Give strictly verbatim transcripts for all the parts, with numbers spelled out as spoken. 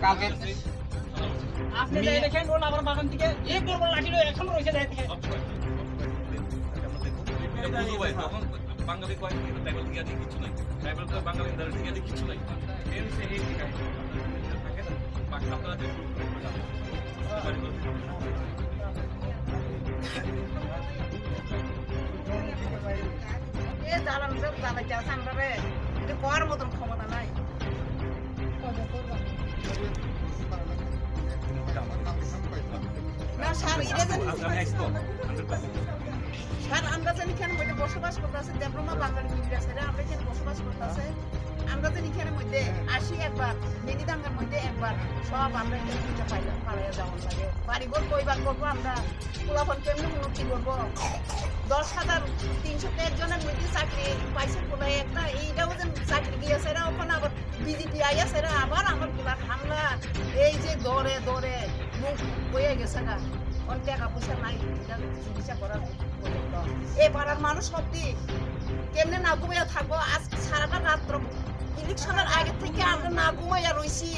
কালকে আপনি যাই দেখেন, ও আমার বাগান থেকে এক বড় বড় লাঠি লয়ে এখন রয়েছে, যাই দেখেন। এটা বুঝো ভাই, তখন বাঙালি কয়, এটা ট্রাইবাল টিকা দিয়ে কিচ্ছু নাই। ট্রাইবাল কয়, বাঙালি তাদের টিকা দিয়ে কিচ্ছু নাই। এই হচ্ছে এই টিকা। থাকে না? বাকি আপনারা যে এ জ্বালানো সব জ্বালাইতে আছে আমরা রে। এটা করার মতন ক্ষমতা নাই। না স্যার, এটা জানি স্যার, আমরা জানি কেন মধ্যে বসবাস করতে আছে, দেবরমা বাঙালি মিডিয়া স্যার, আমরা এখানে বসবাস করতে আছে। আমরা জানি এখানে মধ্যে আসি একবার, বেনি দাঙ্গার মধ্যে একবার, সব আমরা এখানে দুইটা পাইলাম, পালাইয়া যাওয়ার লাগে। বাড়িঘর কইবার করবো আমরা, পোলাপান কেমনে উন্নতি করবো? দশ হাজার তিনশো তেইশ জনের মধ্যে চাকরি পাইছে কোথায় একটা, এইটাও যেন চাকরি গিয়েছে, এরা ওখানে আবার বিজেপি আইয়াছে, এরা আবার আমার পোলার হামলা, এই যে দরে দরে মুখ হয়ে গেছে না, ওর টাকা পয়সা নাই, এটা চিকিৎসা করার পর্যন্ত। এই পাড়ার মানুষ সত্যি কেমনে না ঘুমিয়ে থাকবো? আজ সারাটা রাত্র ইলেকশনের আগে থেকে আমরা না ঘুমাইয়া রইছি।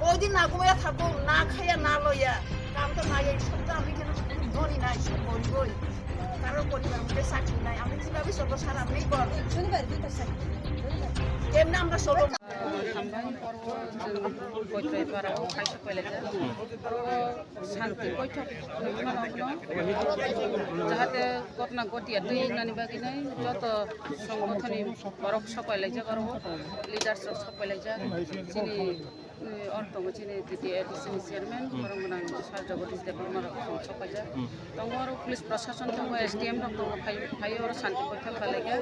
কয়দিন না ঘুমাইয়া থাকবো, না খাইয়া না লইয়া? কাম তো নাই, এই সব তো আমি কেন ধনী নাই, সব গরিবই। কারোর পরিবার মধ্যে চাকরি নাই, আমি কিভাবে চলবো? সারা আপনি বল। শনিবার, দুইটা চাকরি। কেমনে আমরা চলবো? Hambai porbo chwng Koitroi parao khaisa pailaijak. Oro shanti boithok hinwi mano abono. Jahate ghotona ghotiya twi wngnani bagwi nai joto songgothoni borok sok pailaijak oro, leaders rok sok pailaijak. Chini, eh, oro tongo chini T T A D C ni chairman, borok gwnang sir Jagadish Debbarma rok sok pailaijak. Tongo oro police prashason tongo, S D M rok tongo, phai, phai oro shanti porikha khlaikha.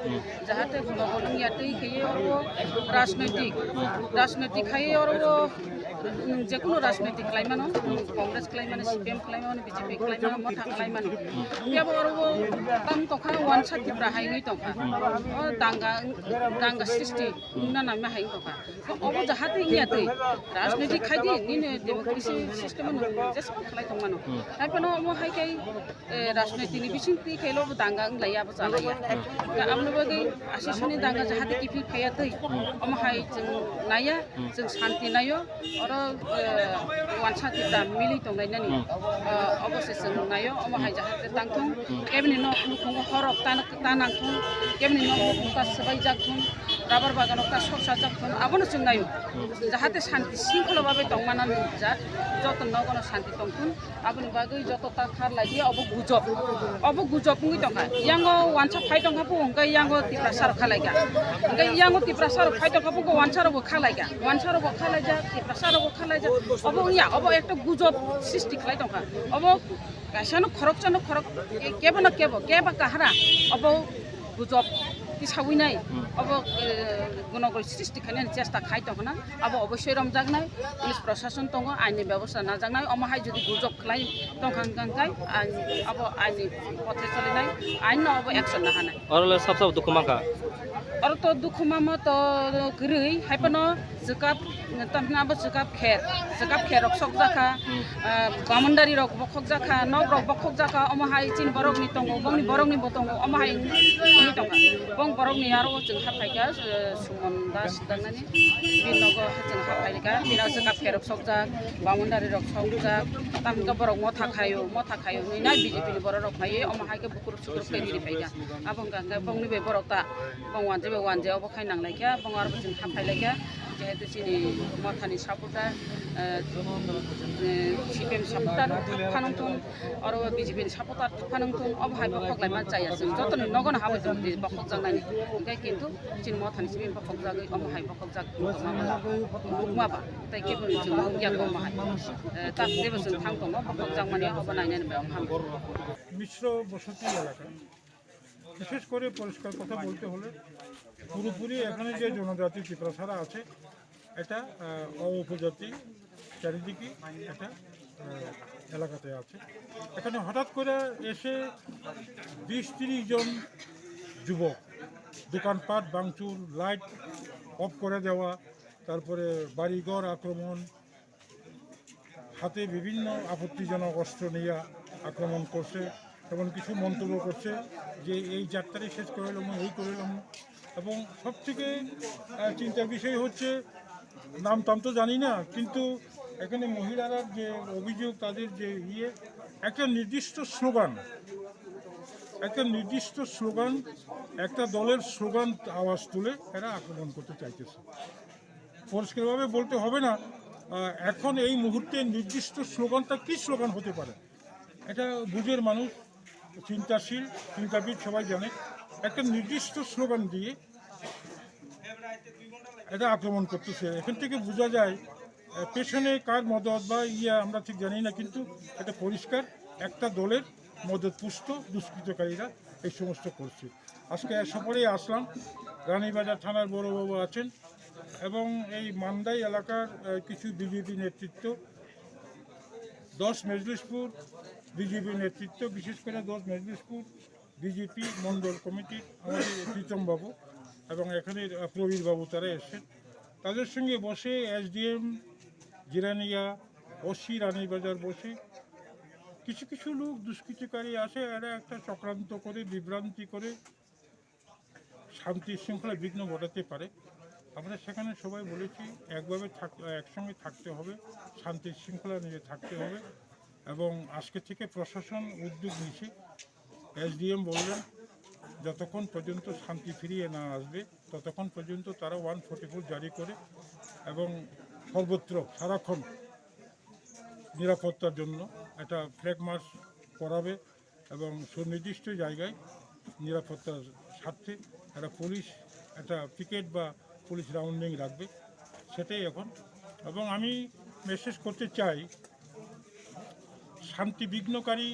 Jahate global wngya twi khaiwi oro rajnoitik, rajnoitik khaiwi oro, mm, jekunu rajnoitik khlaimano, mm, Congress khlaimano, C P M khlaimano, B J P khlaimano, Motha khlaimano. Phiya bo oro tang tongkha, wansa Tipra hai wngwi tongkha. O danga, danga srishti wngna nangma hai wngtongkha. Obo jahate wngya twi, rajnoitik khaidi, nini democracy system-o nwng jeswk khlai tongmano. Haiphano omo hai khe, eh, rajnoitik ni bising twi khe obo danga wng laiya, abo cha laiya. Hwnkhe aboni bagwi asisoni danga jahate kiphil phaiya twi, omo hai chwng naiya, chwng shanti naio, oro, eh, wansa twi ta milwi tonglainani, eh, obo se chwng naio, omo hai jahate tangthung, keboni nok nukhungo horok ta, ta nangthung, keboni nok nukhung ta swbaijak thung. Rubber bagan o ta sok sajak thun, abono chwng naio. Jahate shanti shringkhola babe tongmana nukjak, joto nogono shanti tongthun, aboni bagwi joto ta kharlai di, obo gujok, obo gujok wngwi tongkha. Yango wansa phai tongkha, bo hwnkhe yango Tiprasa rok khalai kha, hwnkhe yango Tiprasa rok phai tongkha, bo wansa rokbo khalai kha, wansa rokbo khalai jak, Tiprasa rokbo khalai jak, obo wngya, obo ekta gujok srishti khlai tongkha, obo kaisa no khoroksa no khorok, kebo no kebo, kebo kahara, obo gujok tisawi nai, obo, eh, gonogol srishti khainani chesta khai tongkha na, abo oboisoi romjaknai, police prashason tongo, aini bebosta najaknai, omo hai jodi gujok khlai tongkha hwnkha hwnkhe, ain, abo aini pothe cholinai, ain no obo action nahanai. Oro le sab sab dukhu mankha. Oro to dukhu mamo to kwrwi, hai phano Chwkap, tamni abo chwkap kher, chwkap kher rok sokjakha, ah, bamundari rok bokhokjakha, nok rok bokhokjakha, omo hai chini borok ni tongo, bongni borok ni bo tongo, omo hai wngwi tongkha. Bong borok ni aro chwng haphaikha, eh, Sumon Das tangnani, bini nogo chwng haphaikha, bini chwkap kher rok sokjak, bamundari rok sokjak, tamni borok motha khaio, motha khaio hinwi na B J P ni borok rok phaiwi, omo hai khe bukur sukur khe riri phaikha. Abo wngkha hwnkhe bongni bai borok ta, bong wanje bai wanje obo khai nanglaikha, bong aro bo chwng haphailai kha, jehetu chini mothani supporter, eh, eh, C P M supporter phano wngthun, oro B J P ni supporter phano wngthun, obo hai bokhok laima chaya chwng jotoni nogono habwi tongdi bokhok jaknani, hwnkhe kintu chini mothani simi bokhok jagwi omo hai bokhok jak nukma ba, tei kebo ni chwng nukya omo hai, eh, tak jebo chwng thang tongo bokhok jakmani obo nainani bai omo hamkha. মিশ্র বসতি এলাকা। বিশেষ করে পরিষ্কার কথা বলতে হলে পুরোপুরি এখানে যে জনজাতি ত্রিপুরা ছাড়া আছে, এটা, আহ, অউপজাতি চারিদিকে এটা, আহ, এলাকাতে আছে। এখানে হঠাৎ করে এসে বিশ তিরিশ জন যুবক দোকানপাট ভাঙচুর, লাইট অফ করে দেওয়া, তারপরে বাড়িঘর আক্রমণ, হাতে বিভিন্ন আপত্তিজনক অস্ত্র নিয়ে আক্রমণ করছে এবং কিছু মন্তব্য করছে যে এই যাত্রাই শেষ করে এলাম, এই করে এলাম। এবং সব থেকে আহ, চিন্তার বিষয় হচ্ছে, নাম টাম তো জানি না, কিন্তু এখানে মহিলারা যে অভিযোগ, তাদের যে ইয়ে, একটা নির্দিষ্ট স্লোগান, একটা নির্দিষ্ট স্লোগান, একটা দলের স্লোগান আওয়াজ তুলে এরা আক্রমণ করতে চাইতেছে। পরিষ্কারভাবে বলতে হবে না, আহ, এখন এই মুহূর্তে নির্দিষ্ট স্লোগানটা কি স্লোগান হতে পারে, এটা বুঝের মানুষ, চিন্তাশীল, চিন্তাবিদ সবাই জানে। একটা নির্দিষ্ট স্লোগান দিয়ে এটা আক্রমণ করতেছে। এখান থেকে বোঝা যায়, আহ, পেছনে কার মদত বা ইয়ে আমরা ঠিক জানি না, কিন্তু এটা পরিষ্কার একটা দলের মদতপুষ্ট দুষ্কৃতকারীরা এই সমস্ত করছে। আজকে এ সফরেই আসলাম, রানীবাজার থানার বড়বাবু আছেন এবং এই মান্দাই এলাকার আহ, কিছু বিজেপি নেতৃত্ব, দশ মজলিশপুর বিজেপি নেতৃত্ব, বিশেষ করে দশ মজলিশপুর বিজেপি মণ্ডল কমিটির আমাদের প্রীতম বাবু এবং এখানের আহ, প্রবীর বাবু, তারা এসেছেন। তাদের সঙ্গে বসে এসডিএম জিরানিয়া, ওসি রানীবাজার বসে কিছু কিছু লোক দুষ্কৃতিকারী আছে, এরা একটা চক্রান্ত করে, বিভ্রান্তি করে শান্তি শৃঙ্খলা বিঘ্ন ঘটাতে পারে। আমরা সেখানে সবাই বলেছি, একভাবে থাক, একসঙ্গে থাকতে হবে, শান্তি শৃঙ্খলা নিয়ে থাকতে হবে। এবং আজকে থেকে প্রশাসন উদ্যোগ নিচ্ছে। এসডিএম বললেন, যতক্ষণ পর্যন্ত শান্তি ফিরিয়ে না আসবে, ততক্ষণ পর্যন্ত তারা ওয়ান ফর্টি ফোর জারি করে এবং সর্বত্র সারাক্ষণ নিরাপত্তার জন্য একটা ফ্ল্যাগ মার্চ করাবে এবং সুনির্দিষ্ট জায়গায় নিরাপত্তার স্বার্থে একটা পুলিশ, একটা পিকেট বা পুলিশ রাউন্ডিং রাখবে, সেটাই এখন। এবং আমি মেসেজ করতে চাই, শান্তি বিঘ্নকারী